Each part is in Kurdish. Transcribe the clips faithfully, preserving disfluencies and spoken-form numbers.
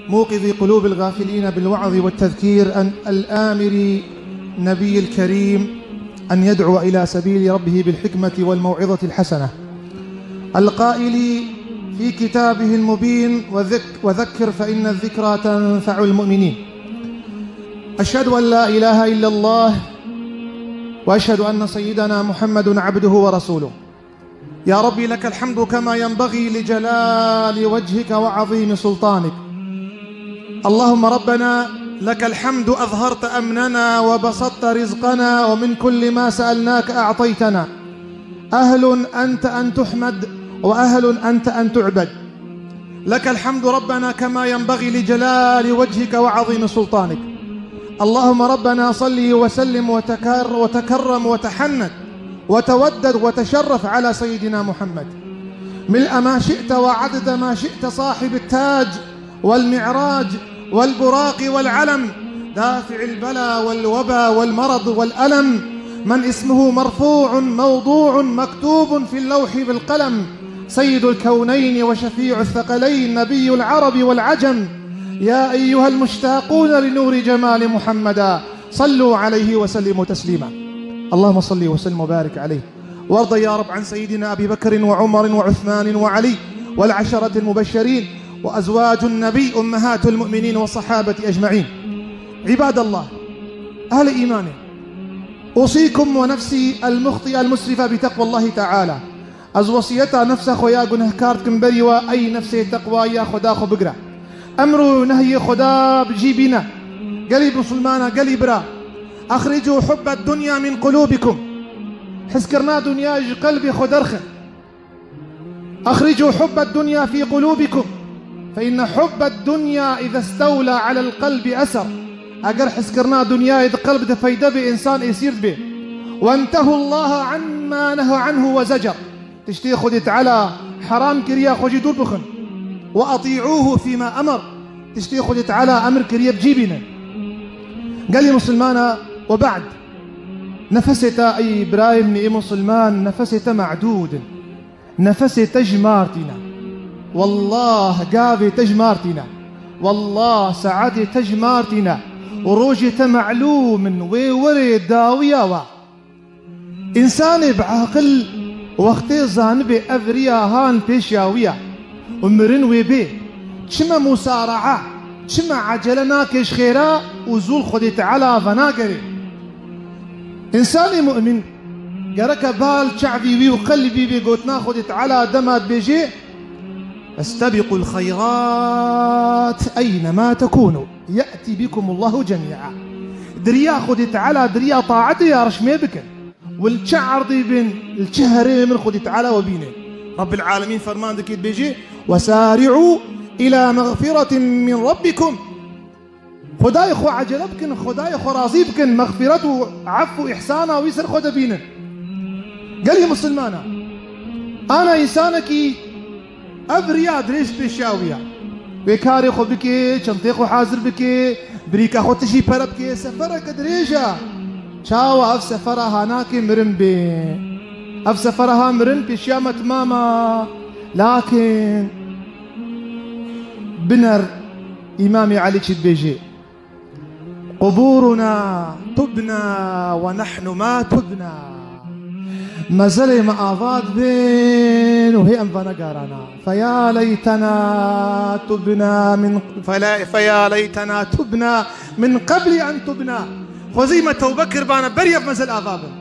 موقظ قلوب الغافلين بالوعظ والتذكير، أن الآمر نبي الكريم أن يدعو إلى سبيل ربه بالحكمة والموعظة الحسنة، القائل في كتابه المبين: "وذك-، وذكر فإن الذكرى تنفع المؤمنين". أشهد أن لا إله إلا الله، وأشهد أن سيدنا محمد عبده ورسوله. يا رب، لك الحمد كما ينبغي لجلال وجهك وعظيم سلطانك. اللهم ربنا، لك الحمد، أظهرت أمننا وبسطت رزقنا، ومن كل ما سألناك أعطيتنا. أهل أنت أن تحمد، وأهل أنت أن تعبد. لك الحمد ربنا كما ينبغي لجلال وجهك وعظيم سلطانك. اللهم ربنا، صل وسلم وتكر-، وتكرم وتحنن وتودد وتشرف على سيدنا محمد ملء ما شئت وعدد ما شئت، صاحب التاج والمعراج والبراق والعلم، دافع البلى والوبا والمرض والألم، من اسمه مرفوع موضوع مكتوب في اللوح بالقلم، سيد الكونين وشفيع الثقلين، نبي العرب والعجم. يا أيها المشتاقون لنور جمال محمدا، صلوا عليه وسلموا تسليما. اللهم صل وسلم وبارك عليه، وارض يا رب عن سيدنا أبي بكر وعمر وعثمان وعلي والعشرة المبشرين وأزواج النبي أمهات المؤمنين والصحابة أجمعين. عباد الله، أهل إيمان، أوصيكم ونفسي المخطئة المسرفة بتقوى الله تعالى. Ez wesiyeta nefsa xwe ya gunehkar dikim berî we, ey nefsê, teqwaya Xweda xwe bigire. Emr û nehyê Xweda bi cî bîne. Gelî misilmana, gelî bira. أخرجوا حب الدنيا من قلوبكم. Hizkirina dinya ji qelbê xwe derxin. أخرجوا حب الدنيا في قلوبكم، فإن حب الدنيا إذا استولى على القلب أسر. Eger hizkirina dinyayê di qelb de peyde bê, însan êsîr dibe. وانتهوا الله عما نهى عنه وزجر. Tiştê Xwedê Teala heram kiriye, xwe jî dûr bixin. وأطيعوه فيما أمر. Tiştê Xwedê Teala emir kiriye, bi cî bînin. Gelî misilmana, وبعد. Nefesê te, ey birayê min ê misilman, nefesê te me'dûd in. Nefesê te jimar tîne. Wallah, gavê te jimar tîne. Wallah, saetê te jimar tîne. Û rojê te melûm in, wê werê dawiya we. Însanê bi aqil wextê zanibe ev riya han pêşiya wî ye û mirin wê bê. Çima musaraa, çima ecele nake ji xêra û zû li Xwedê Teala venagerê? Însanê mu'min gereke bal çavî wî û qelbî bê gotina Xwedê Teala dema dibêjê: "فاستبقوا الخيرات أينما تكونوا يأت بكم الله جميعا." Di riya Xwedê Teala, di riya taetê ya rişmê bikin. Û li çi erdê bin, li çi herêmê bin, Xwedê Teala we bîne. Rabbil Alemîn ferman dike, dibêje: "وسارعوا إلى مغفرة من ربكم." Xwedayê xwe ecele bikin, Xwedayê xwe razî bikin, mexfîret û ef û îhsana wî ser xwe de bînin. Gelî misilmana, ana însanekî ev riya dirêj pêşiya wî ye. Wê karê xwe bike, çentê xwe hazir bike, birîka xwe tijî pere bike, sefereke dirêj e. Çawa ev sefera ha nake mirin bê? Ev sefera ha mirin pêşiya me timam e. Lakin biner Îmamê Elî çi dibêje: "قبورنا تبنى ونحن ما تبنا." Mezelê me ava dibin û hê em venegarana. "فيا ليتنا تبنا من، فلا، فيا ليتنا تبنا من قبل أن تبنا." Xwezî me tewbe kiribana, berî ev mezel ava bin.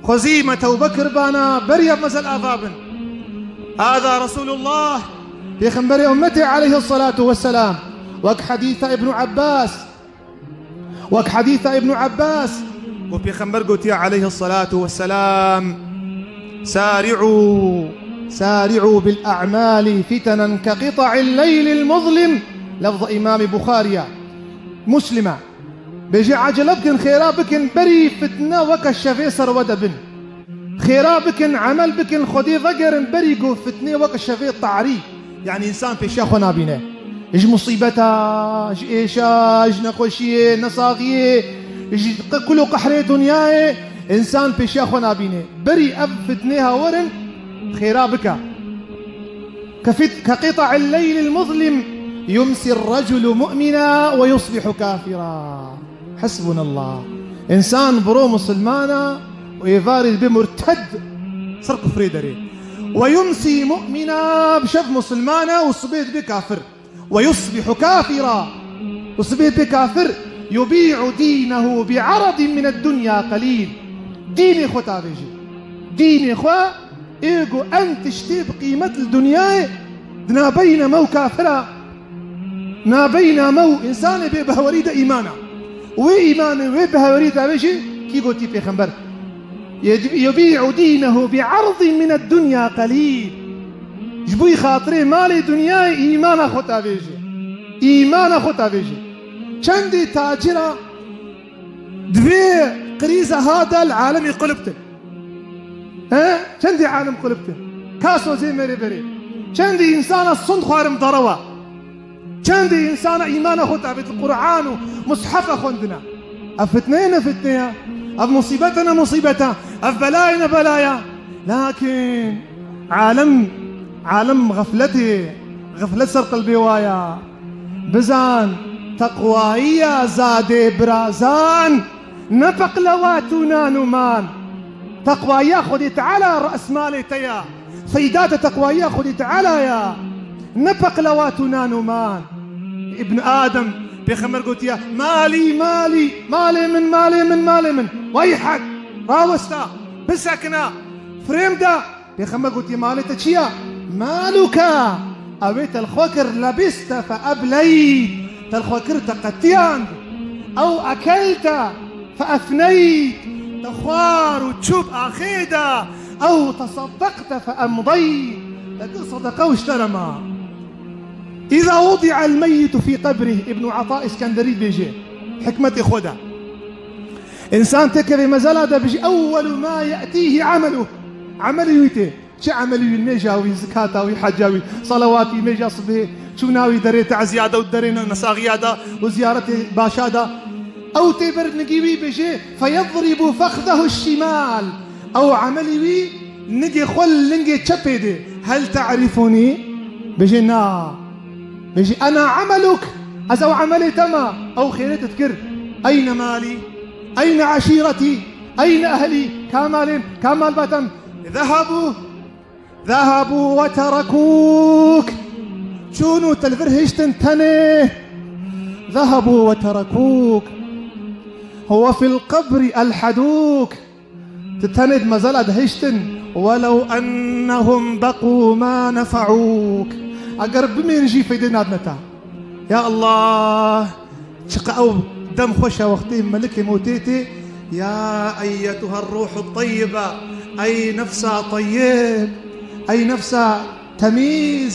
Xwezî me tewbe kiribana, berî ev mezel ava bin. هذا رسول الله، Pêxemberê ummetê aleyhissalatu vesselam, wek hedîsa Ibn Abbas, wek hedîsa Ibn Abbas, û Pêxember gotiye aleyhissalatu vesselam: "سارعوا، سارعوا بالأعمال فتنا كقطع الليل المظلم." Lefza Îmamê Buxariya, Muslima. Bêje, ecele bikin, xêra bikin, berî fitne weke şevê ser we de bin. Xêra bikin, emel bikin, Xwedê vegerin, berî ku fitnê weke şevê tarî, yanî însan pêşiya xwe nabîne. Ji musîbeta, ji êşa, ji nexweşiyê, nesaxiyê, ji qe-, kul û qehrê dinyayê însan pêşiya xwe nabîne. Berî ev fitnê ha werin, xêra bike. كفت-، كقطع الليل المظلم. يمسي الرجل مؤمنا ويصبح كافرا. حسبنا الله. Însan biro musulmana û êvarî dibe murted, ser kufrê derê. ويمسي مؤمنا, bi şev musulmana û sibê dibe kafir. ويصبح كافرا. Û sibê dibe kafir. يبيع دينه بعرض من الدنيا قليل. Dînê xwe tavêjî. Dînê xwe ê ku en tiştê bi qîmet li dinyayê di nabeyna me û kafira, nabeyna me û însanê bê behwerî de îmana. Wê îmanê, wê behwerî de bêjî, kî gotî pêxember? يبيع دينه بعرض من الدنيا قليل. Ji bo xatirê malê dinyayê îmana xwe tavêjî. Îmana xwe tavêjî. Çendê tacira di vê krîza ha de li alemê qulip tin. He? Çendî alim qulip tin. Kaso zê merê berê. Çendî însana sund xwarim derewa. Çendî însana îmana xwe tabît li Qur'an û mushefa xwendina. Ev fitneye ne fitneya. Ev musîbete ne musîbeta. Ev belayê ne belaya. Lakin alim, alim xefletê, xeflet ser qelbê waya. Bizan, teqwayiya zadê birazan, ne peqlewat û nan û man. Teqwayiya Xwedê Teala resmalê te ya. Feyda te teqwayiya Xwedê Teala ya. Ne peqlewat û nan û man. Îbn Adem, Pêxember gotiye, "Malî, malî, malê min, malê min, malê min." Weyhek, rawesta, bisekine, firêm de. Pêxember gotiye, "Malê te çi ye?" "Maluke." Ew ê te li xwe kir, "Lebiste fe ebleyt." Te li xwe kir, te qetiyand. "Ew ekelte fe efneyt." Te xwar û çû bi axê de. "Ew teseddekte fe emdeyt." Te kir sedeqe û ji te re ma. "Îza wudi'el meyyitu fî qebrih." Îbnû Ata Îskenderî dibêje, hikmetê xwe de. Însan têkeve mezela de bijî, "Ewwelu ma ye'tîhî emeluh." Emelê wî tê. Çi emelî wî, nêja wî, zikata wî, heca wî, salawat wî, mêja sibê, çûna wî derê teziya de û derê ne-, nesaxiya de û ziyaretê başa de. Ew tê ber nigî wî bêjê, "Feyedrîbu fexdehu şimal." Ew emelî wî nigê xwe li lingê çepê dê. "Hel te'rifûnî?" Bêjê, "Na." Bêjê, "Ena emeluk." Ez ew emelê te me. Ew xêrê te dikir. "Eyne malî? Eyne eşîretî? Eyne ehlî?" Ka malê min, ka malbata min? "Zehabû." Zehabû we terekûk. Çûn û te li vir hiştin tenê. Zehabû we terekûk. Huwe fil qebrî elhedûk. Tu tenê di mezela de hiştin. Welew ennehum beqû ma nefeûk. Eger bimînin jî feydê nadine te. Ya Allah, çiqa ew dem xweş e wextê melikê mewtê tê, "Ya eyyetuha ruhu teyyibe, ey nefsa teyyib, ey nefsa temîz."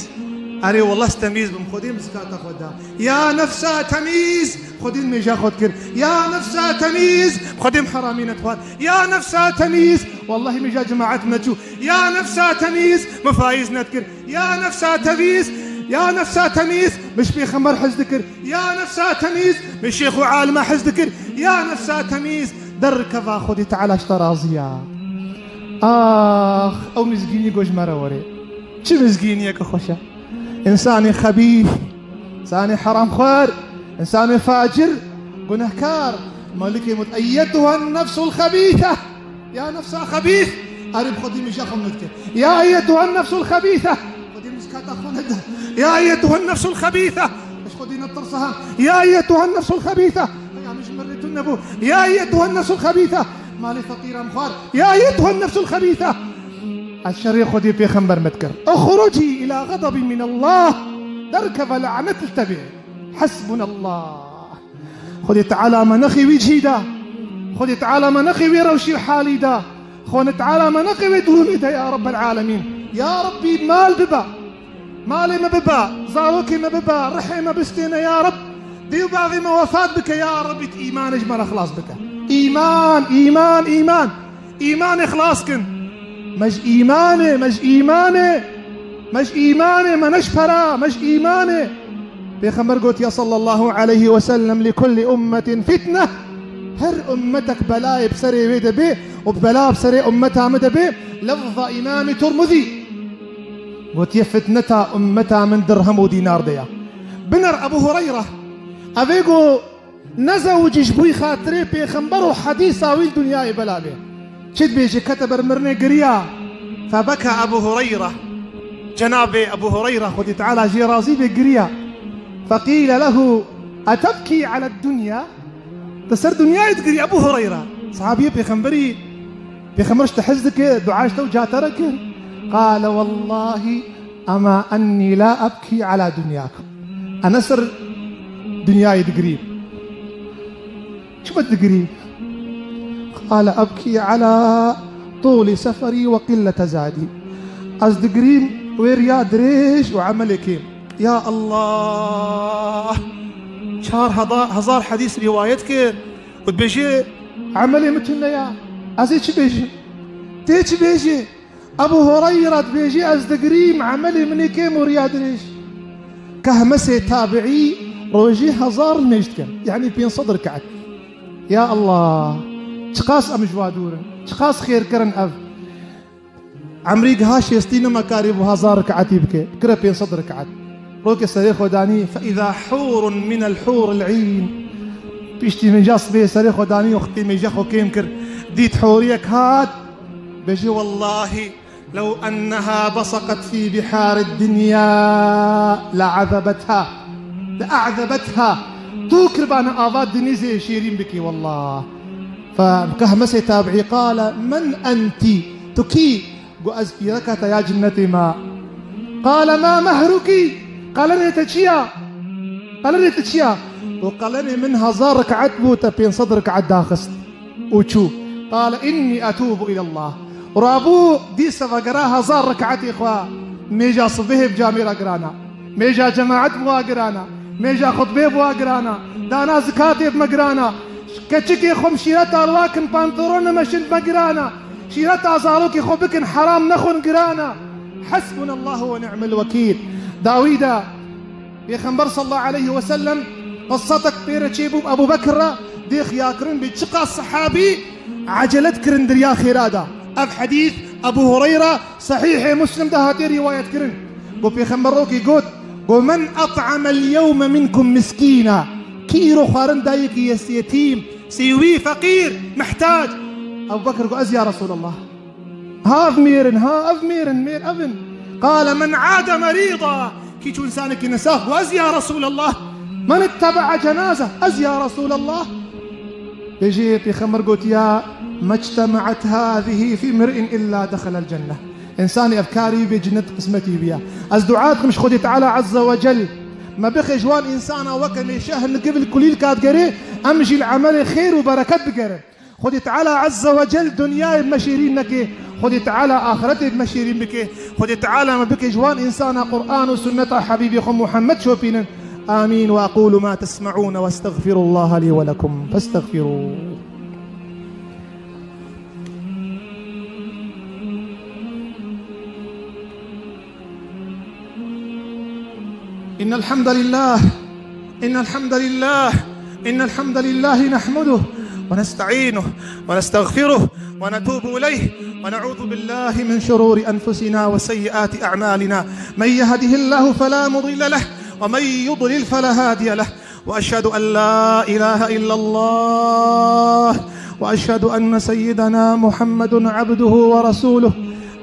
Erê, wallah, ez temîz bim, Xwedê min zikata xwe da. "Ya nefsa temîz," Xwedê mêja xwe dikir. "Ya nefsa temîz," Xwedê min heramî nedixwar. "Ya nefsa temîz," wallahî mêja cemaet neçû. "Ya nefsa temîz," min faîz nedikir. "Ya nefsa temîz, ya nefsa temîz, min ji pêxember hez dikir. Ya nefsa temîz, min şêx û alime hez dikir. Ya nefsa temîz, derkeva Xwedê Teala ji te razî ya." Ax, ew mizgînî ku ji me re were. Çi mizgîniyeke xweş e. Însanê xebîf, însanê heramxwar, însanê facir, gunehkar. Malikê mut, "Eyyetuhen nefsul xebîse." Ya nefsa xebîs, erê bi Xwedê min ja xwe nedike. Ya eyyetuhen nefsul xebîse. Xwedê min zikata xwe nede. Ya eyyetuhen nefsul xebîse. Ez Xwedê netirse ha. Ya eyyetuhen nefsul xebîse. Heya min ji min rê tune bû. Ya eyyetuhen nefsul xebîse. Malê feqîran xwar. Ya eyyetuhen nefsul xebîse. Ez şerê Xwedê pêxember me dikir. Uxrucî ila xedebî min Allah. Derkeve lanet li te bê. Hasbunallah. Xwedê Teala me nexê wî cihî da. Xwedê Teala me nexê wê rewşî û halî da. Xwedê Teala me nexê wê durûmê da, ya Rabbel Alemîn. Ya Rabbî, mal bibe. Malê me bibe, zarokê me bibe, rihê me bistêne, ya Rab. Dê û bavê me wefat bike, ya Rabbî, tu îmanê ji me re xilas bike. Îman, îman, îman. Îmanê xilas kin. Me ji îmanê, me ji îmanê, me ji îmanê, me ne ji pera, me ji îmanê. Pêxember gotiye sallallahu aleyhi ve sellem, "Li kulli ummetin fitne." Her ummetek belayê bi serê wê de bê û bela bi serê ummeta min de bê. Lefza Îmamê Tirmizî. Gotiye, "Fitneta ummeta min dirhem û dînar de ya." Biner Ebu Hureyre, evê go nezewicî ji bo xatirê pêxember û hedîsa wî li dinyayê bela bê. Çi dibêje, kete ber mirinê giriya. Febeka Ebu Hureyre. Cenabê Ebu Hureyre, Xwedî Teala jê razî bê, giriya. Feqîle lehu, etebkî eled dunya? Tu ser dinyayê digirî Ebu Hureyre? Sahabiyê pêxemberî, pêxember ji te hez dike, dua ji te û ca te re kir. Qale wellahî ema ennî la ebkî ela dunyakum. Ez ne ser dinyayê digirîm. Çima digirî? Qale ebkî ela tûlî seferî ve qillete zadî. Ez digirîm wê riya dirêj û emelê kêm. Ya Allah! Çar heda-, hezar hedîs rîwayet kir û dibêje, emelê min tune ya. Ez ê çi bêjim? Tê çi bêjî? Ebu Hureyre dibêje, ez digirîm, emelê min ê kêm û riya dirêj. Kehmesê tabiî rojê hezar nimêj dikin. Yanî pênc sed rekat. Ya Allah! Çiqas em ji wa dûr in. Çiqas xêrkir in ev. Emrî giha şêstî nima karî bû hezar rikatî bike. Kire pênc sed rikat. Rokê serê xwe danî, فإذا حور من الحور العين. Piştî min ca sibê serê xwe danî, wextê mêja xwe kêm kir, dît hûriyek hat. Bêjî, والله لو أنها بصقت في بحار الدنيا لعذبتها، لأعذبتها. Tu kiribana ava dinîzê şêrîn bikî, wallah. Fe kehmesê tabiî, qale, men entî? Tu kî? Go, ez pîreka te ya cinnetê me. Qale, ma mehruki? Qelenê te çi ya? Qelenê te çi ya? Go, qelenê min hezar rekat bû, te pênc sed rekat daxist û çû. Qale, innî etûbu ilallah. Rabû dîsa vegera hezar rekatê xwe, mêja sibehê bi camêra girana. Mêja cemaet bi wa girana, mêja xutbê bi wa girana, dana zikatê bi me girana, keçikê xwe bi şîreta li wa kin, pantolonê me şin bi me girana, şîreta zarokê xwe bikin, heram nexwin, girana. Hasbunallahu ve ni'mel wekîl. Dawî de Pêxember sallallahu aleyhi ve sellem qissetek pê re çêbû, Ebu Bekir re dê xiyakirin bê, çiqas sehabî ecele dikirin derya xêra de. Ev hedîs Ebu Hureyre Sehîhê Muslim de hatiye rîwayet kirin. Got, Pêxember rokê got, got, men et'amel yewme minkum miskîna. Kî îro xwarin da yekî yes-, yetîm, sîwî, feqîr, mihtac? Ebu Bekir got, ez ya Resûlallah. Ha ev mêr in, ha ev mêr in, mêr ev in. Qale men ade merîda. Kî çû însanekî nesax, got, ez ya Resûlallah. Men ittebe'a cenaze, ez ya Resûlallah. Bêjê Pêxember gotiya, mecteme'et hâzihî fî mir'in illâ dexelel cenneh. Însanê ev karî bê cinnet qismetî biya. Ez dua dikim ji Xwedê Teala Azze ve Cel, me bixê ji wan însana weke mêşe hin li giv li kulîlka digerê, em jî li emelê xêr û bereket bigerin. Xwedê Teala Azze ve Cel dinyayê bi me şêrîn neke, Xwedê Teala axretê bi me şêrîn bike, Xwedê Teala me bike ji wan însana Qur'an û sunneta Habîbê xwe Muhammed şopînin. Amîn. Ve aqulu ma tesme'ûn ve estexfirullaha lî ve lekum. Festexfirûh. إن الحمد لله، إن الحمد لله، إن الحمد لله نحمده ونستعينه ونستغفره ونتوب إليه ونعوذ بالله من شرور أنفسنا وسيئات أعمالنا. من يهده الله فلا مضل له ومن يضلل فلا هادي له. وأشهد أن لا إله إلا الله وأشهد أن سيدنا محمد عبده ورسوله.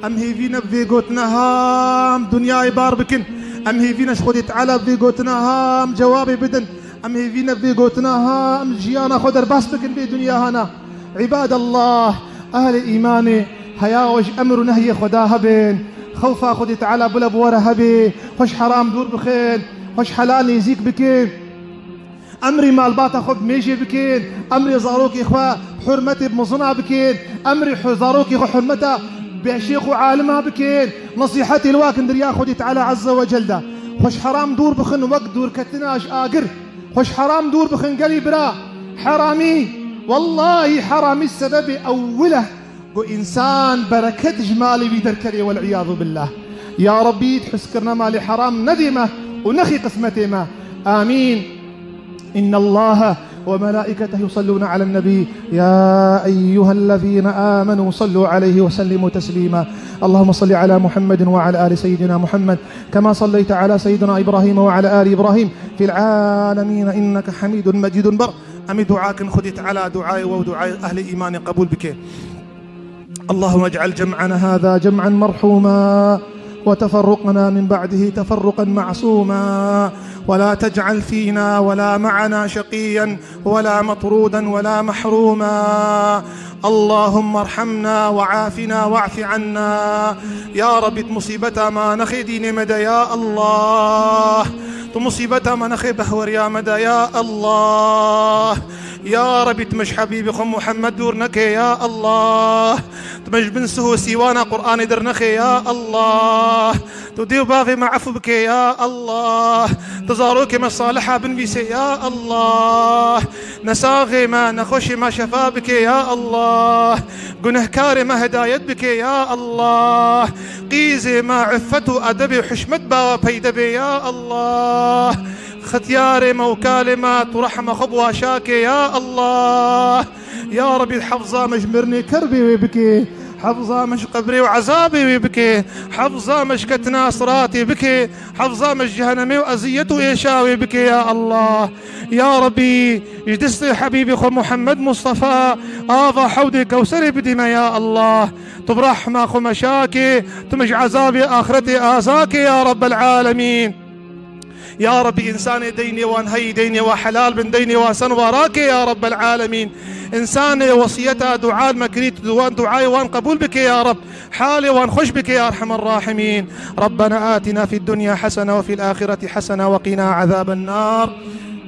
Em hêvî ne bi vê gotina ha em dinyayê bar bikin. Em hêvî ne ji Xwedê Teala bi vê gotina ha em cewabê bidin. Em hêvî ne bi vê gotina ha em jiyana xwe derbas bikin vê dinya hana. Îbadallah, ehlê îmanê, heya we ji emr û nehyê Xweda hebin. Xewfa Xwedê Teala bila bi we re hebe. Xwe ji heram dûr bixin. Xwe ji helal nêzîk bikin. Emrê malbata xwe bi mêjê bikin, emrê zarokê xwe bi hurmetê bi mezina bikin, emrê xwe zarokê xwe hurmeta bi şêx û alima bikin, nesîhetê li wa kin derya Xwedê Teala Azze ve Cel de. Xwe ji heram dûr bixin, wek dûrketina ji agir. Xwe ji heram dûr bixin gelî bira. Heramî, wellahî heramî sebebê ewil e. Ku însan bereket ji malê wî derkeve, wel'iyâzu billah. Ya Rabbî, di hizkirina malê heram nedê me û nexî qismetê me. Amîn. إن الله وملائكته يصلون على النبي، يا أيها الذين آمنوا صلوا عليه وسلموا تسليما. اللهم صل على محمد وعلى آل سيدنا محمد كما صليت على سيدنا إبراهيم وعلى آل إبراهيم في العالمين إنك حميد مجيد. بر أمي دعاء كن خدي تعالى دعاء ودعاء أهل إيمان قبول بك. اللهم اجعل جمعنا هذا جمعا مرحوما وتفرقنا من بعده تفرقا معصوما ولا تجعل فينا ولا معنا شقيا ولا مطرودا ولا محروما. اللهم ارحمنا وعافنا واعف عنا. يا رب، مصيبتا ما نخي ديني مدى يا الله. Tu musîbeta me nexê behwer ya me de ya Allah. Ya Rebî, tu me ji Hebîbê xwe Muhammed dûr neke ya Allah. Tu me ji bin sih û sîwana Qur'anê dernexê ya Allah. Tu dê û bavê me efû bike ya Allah. Tu zarokê me saliha binvîsê ya Allah. Nesaxê me, nexweşê me şefa bike ya Allah. Gunehkarê me hidayet bike ya Allah. Qîzê me iffet û edebê û hişmet bawa peyde bê ya Allah. Xityarê me û kalê me tu rehma xwe bi wa şakê ya Allah. Ya Rebî, hefza me ji mirinê kerbê wê bike. Hefza me ji qebrê û ezabê wê bike. Hefza me ji ketina siratê bike. Hefza me ji cehenemê û eziyet û êşa wê bike ya Allah. Ya Rebî, ji destê Hebîbê xwe Muhammed Mustafa ava hewdê Kewserê bidî me ya Allah. Tu bi rehma xwe me şakê, tu me ji ezabê axretê azakê ya Rabbel Alemîn. Ya Rebî, însanê deynê wan heyî, deynê wan helal bin, deynê wan sen warakê ya Rabbel Alemîn. Însanê wesiyeta dua me kirî, tu wan duayê wan qebûl bike ya Reb. Halê wan xweş bike ya Erhemer Rahimîn. ربنا آتنا في الدنيا حسنة وفي الآخرة حسنة وقنا عذاب النار.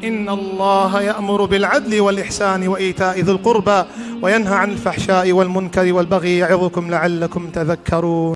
إن الله يأمر بالعدل والإحسان وإيتاء ذي القربى وينهى عن الفحشاء والمنكر والبغي يعظكم لعلكم تذكرون.